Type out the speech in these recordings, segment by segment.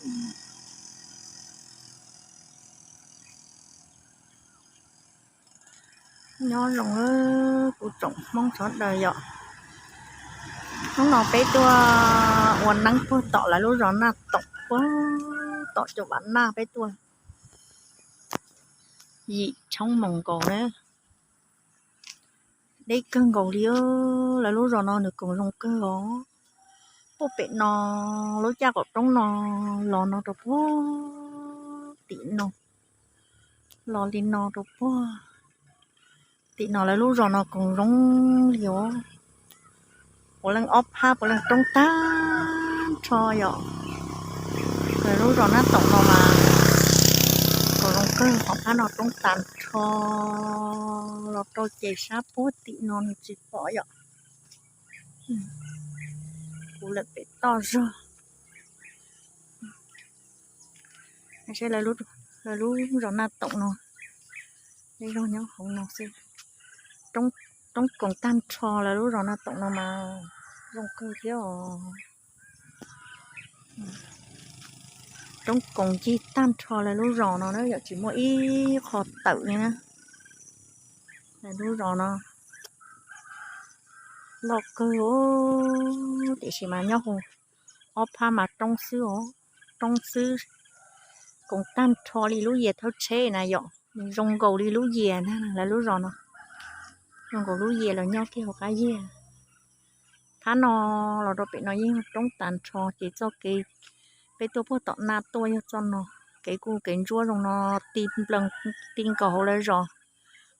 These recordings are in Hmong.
Nyob zoo kuv tsoom Hmoob sawv daws yom. Hnub no peb tuaj ua neeb puag tom lawv lub zos Naj Toom, puag tom cov vam naj peb tuaj yim tshoob moos nkaus na. Deb kawg nkaus li, lawv lub zos no nws koom zoo kawg os. Puag pem no, lub caj qaum roob no los no rau puag tim no, los li no rau puag tim no, lawv lub zos no koom zoo li os. Puav leej ob phab puav leej roob tag nrho yom. Lawv lub zos Naj Toom no mas koom zoo kawg, qhov phab no roob tag nrho los rau ces sab puag tim no nws tsis pom yom. Kuv lawm pem toj zog. Saib lawv lub zos Naj Toom no, zej zog nyob hauv no xwb. Roob koom tag nrho, lawv lub zos Naj Toom no mas zoo kawg thiab os. Roob koom ncig tag nrho lawv lub zos no na yom, tsis muaj ib qho tawm li na. Lawv lub zos no loj kawg, tiam sis mas nyob hauv ob phab mas roob xwb os, roob xwb. Koom tag nrho li lub yias thawj tsheb na yom, nws zoo nkaus li lub yias na, lawv lub zos no zoo nkaus lub yias los nyob kiag hauv qab yias. Phab no los rau pem no yeej roob tag nrho, ces txoj kev peb tuaj puag tom Naj tuaj yog txoj no. Kev kuj kev ntsuab zoo no, ti nplees ti nkaus hauv lawv zos,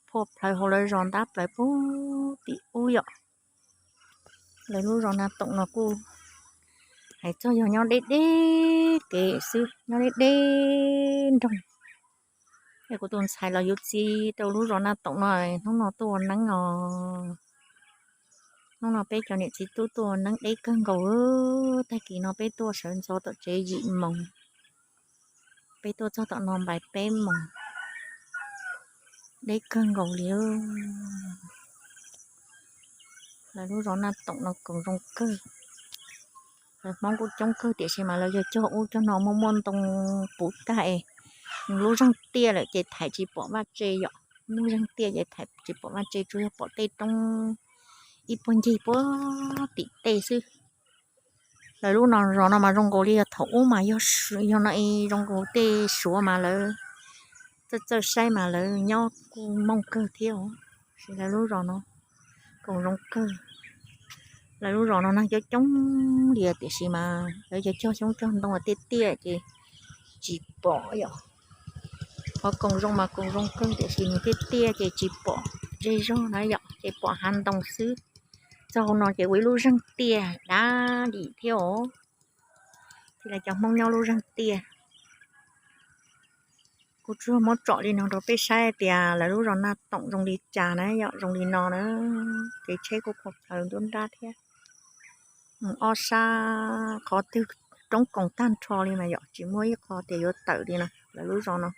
phua plawv hauv lawv zos ntab plawv puag tim ub yom. Lawv lub zos Naj Toom no kuj hais txog yog nyob deb deb kev xwb, nyob deb deb nroog. Es kuv tus ntxhais los yuav txiv rau lub zos Naj Toom no, hnub no tuaj ua neeb os. Hnub no peb cov niam txiv tub tuaj ua neeb deb kawg nkaus. Tag kis no peb tuaj sawv ntxov tom tsev yim moos, peb tuaj txog tom no npaim peb moos, deb kawg nkaus li. Lawv lub zos Naj Toom no koom zoo kawg. Lawv Hmoob kuj coob kawg tiam sis mas lawv yog cog ub cog no muaj muaj ntoo puv tag es lub zeeg tiaj lawm ces thaiv tsis pom vaj tse yom. Lub zeeg tiaj ces thaiv tsis pom vaj tse, tsuas yog pom tej roob ib puag ncig puag tim tej xwb. Lawv lub no zos no mas zoo nkaus li yog thaum ub mas yog no zoo nkaus tej Suav mas lawv txawj txawj saib mas lawv nyob kuj mooj kawg thiab os. Lawv lub zos no koom zoo kawg. Lawv lub zos no neeg coob coob li tiam sis mas lawv cov cog xyoob cog ntoo tiaj tiaj ces tsis pom yom. Qhov koom zoo mas koom zoo kawg tiam sis nws tiaj tiaj ces tsis pom zej zog na yom, ces pom hav ntoo xwb. Txog hauv no ces ua ib lub zeeg tiaj dab dim thiab os. Thiaj li cov Hmoob nyob lub zeeg tiaj. Kuv tsuas muab tsom li no rau peb saib tias lawv lub zos Naj Toom zoo li cas na yom, zoo li no na. Kev tsheb kuj phua plawv nruab nrab thiab. Ob sab qhov twg roob koom tag nrho li mas yom, tsis muaj ib qho tias yuav tawm li na. Lawv lub zos no